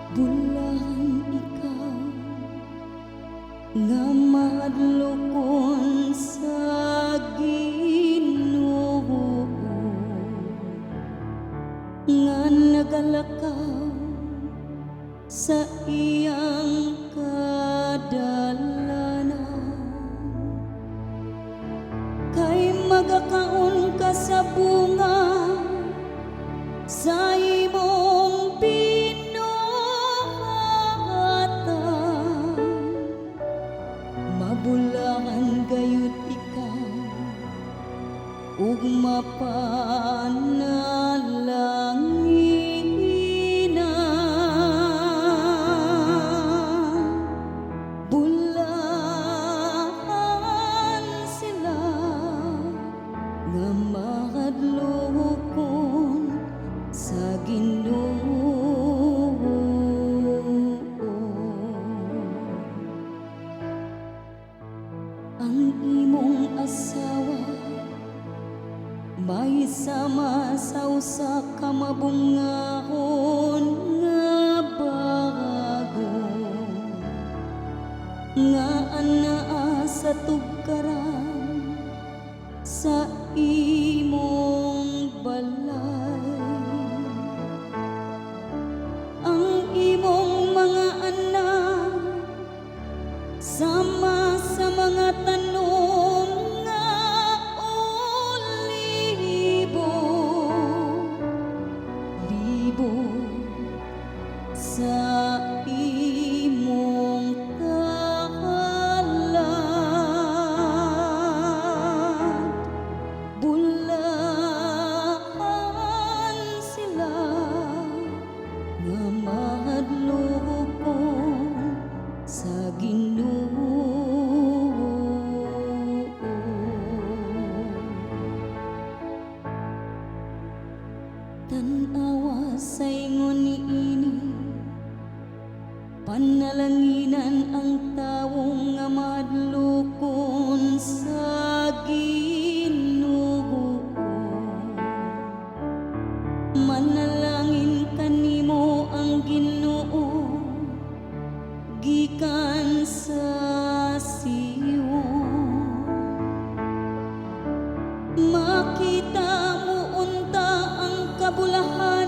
Bulahan ikaw nga mahadlokon sa Ginoo, nga nagalakaw sa iyang kadalanan, kay magakaon ka sa bunga sa imong binuhatan. Mabulahan gayud ikaw ug mapanalanginan. Bulahan sila nga mahadlokon sa Ginoo. Ang imong asawa may sama sa usa ka mabungahon nga bago nga anaa sa tugkaran sa imong balay. Ang imong mga anak sama sa mga tanom nga olibo libo sa imong tahalan. Bulahan sila nga mahadlokon sa Ginoo. Tan-awa sa ingon niini, panalanginan ang tawo nga mahadlokon sa Ginoo. Manalangin kanimo ang Ginoo gikan sa Sion. Makita mo unta ang kabulahan.